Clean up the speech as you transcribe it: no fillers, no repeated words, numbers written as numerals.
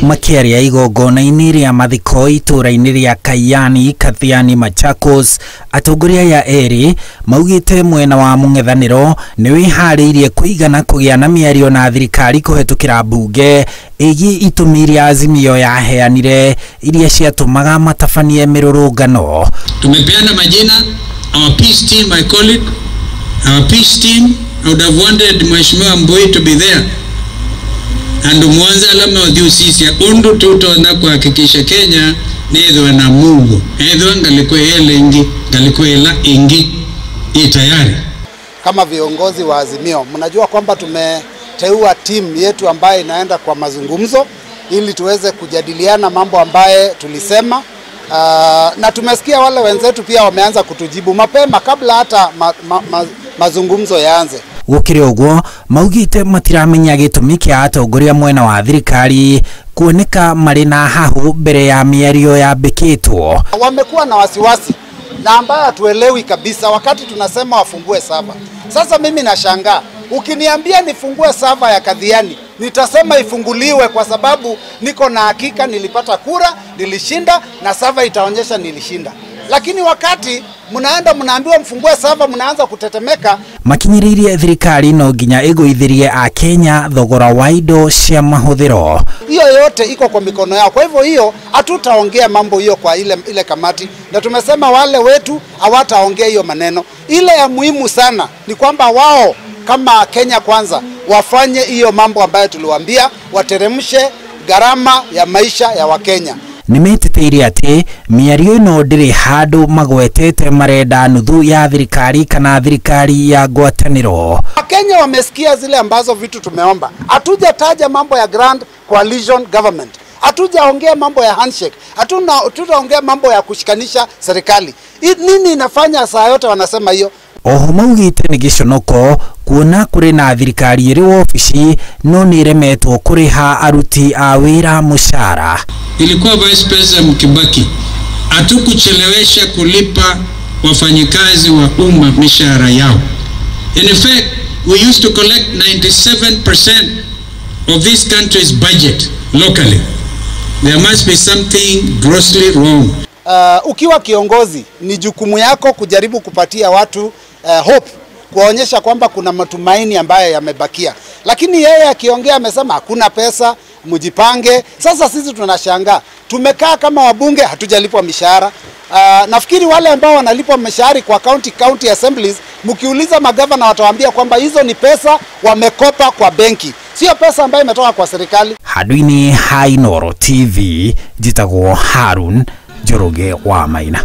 Makiaria igongona-inĩ rĩa mathiko itũra-inĩ rĩa Kayani Kathiani Machakos, atongoria aya erĩ maugĩte mwena wa mũng'ethanĩro nĩ wĩharĩirie kũigana kũgĩa na mĩario na thirikari kũhetũkĩra mbunge ĩgiĩ itũmi iria Azimio yaheanire iria ciatũmaga matabanie mĩrũrũngano. Tumepeana majina, our peace team, I call it our peace team. I would have wanted Mheshimiwa Mbui to be there and mwanza alama uthiusisia undu tutona kuhakikisha Kenya nethwa na Mungu ethwa ngalikwe elengi ngalikwe ela ingi tayari. Kama viongozi wa Azimio, mnajua kwamba tumeteua timu yetu ambaye inaenda kwa mazungumzo ili tuweze kujadiliana mambo ambaye tulisema. Na tumesikia wale wenzetu pia wameanza kutujibu mapema kabla hata mazungumzo yaanze. Gukiri uguo maugite matiramenya gitumi kia atongoria mwena wa thirikari kuoneka mari na hahu mbere ya mĩario yambĩkĩtwo. Wamekuwa na wasiwasi na ambayo hatuelewi kabisa wakati tunasema wafungue sava. Sasa mimi nashangaa, ukiniambia nifungue sava ya Kathiani, nitasema ifunguliwe kwa sababu niko na hakika nilipata kura, nilishinda na sava itaonyesha nilishinda. Lakini wakati mnaenda mnaambiwa mfungue sava, mnaanza kutetemeka. Makinyiririe thirikari no nginya iguithirie a Kenya thogora wa indo cia mahuthiro. Hiyo yote iko kwa mikono yao. Kwa hivyo hiyo hatutaongea mambo hiyo kwa ile kamati, na tumesema wale wetu hawataongea hiyo maneno. Ile ya muhimu sana ni kwamba wao kama Kenya Kwanza wafanye hiyo mambo ambayo tuliwaambia, wateremshe gharama ya maisha ya Wakenya. Nimetĩtĩirie atĩ mĩario ĩno ndĩrĩ handũ magwetete marenda nuthu ya thirikari kana thirikari ya ngwatanĩro. Wakenya wamesikia zile ambazo vitu tumeomba. Hatujataja mambo ya Grand Coalition Government, hatujaongea mambo ya handshake, hatutaongea mambo ya kushikanisha serikali. Nini inafanya saa yote wanasema hiyo? Oho maugĩte nĩ gĩconoko kuona kũrĩ na thirikari ĩrĩ wabici no nĩ ĩremetwo kũrĩha aruti a wĩra mũcara. Ilikuwa Vice President Kibaki, hatukuchelewesha kulipa wafanyikazi wa umma mishahara yao. In fact, we used to collect 97% of this country's budget locally. There must be something grossly wrong. Ukiwa kiongozi ni jukumu yako kujaribu kupatia watu hope, kuwaonyesha kwamba kuna matumaini ambayo yamebakia. Lakini yeye akiongea amesema hakuna pesa, mjipange. Sasa sisi tunashangaa, tumekaa kama wabunge hatujalipwa mishahara. Nafikiri wale ambao wanalipwa mishahara kwa county assemblies, mkiuliza magavana watawaambia kwamba hizo ni pesa wamekopa kwa benki, sio pesa ambayo imetoka kwa serikali. Handũ-inĩ ha Inooro TV, njĩtagwo Harun Njoroge wa Maina.